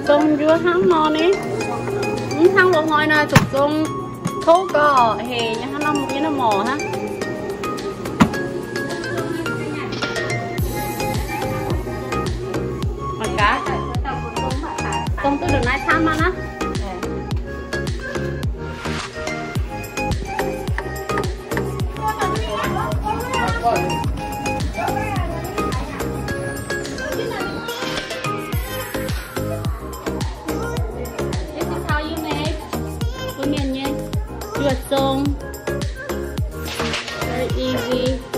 Zong njuov hnangv nor ni. Mv hnangv loz-hnoi nor zuqc zong kouv gau hec nyei hnangv nor, mv norm morc hnangv. Mangc gaax, zong duqv ndongc naaiv camv maiv naaiv. This is how you make. Bun mienh nyei juoz zong. Very easy.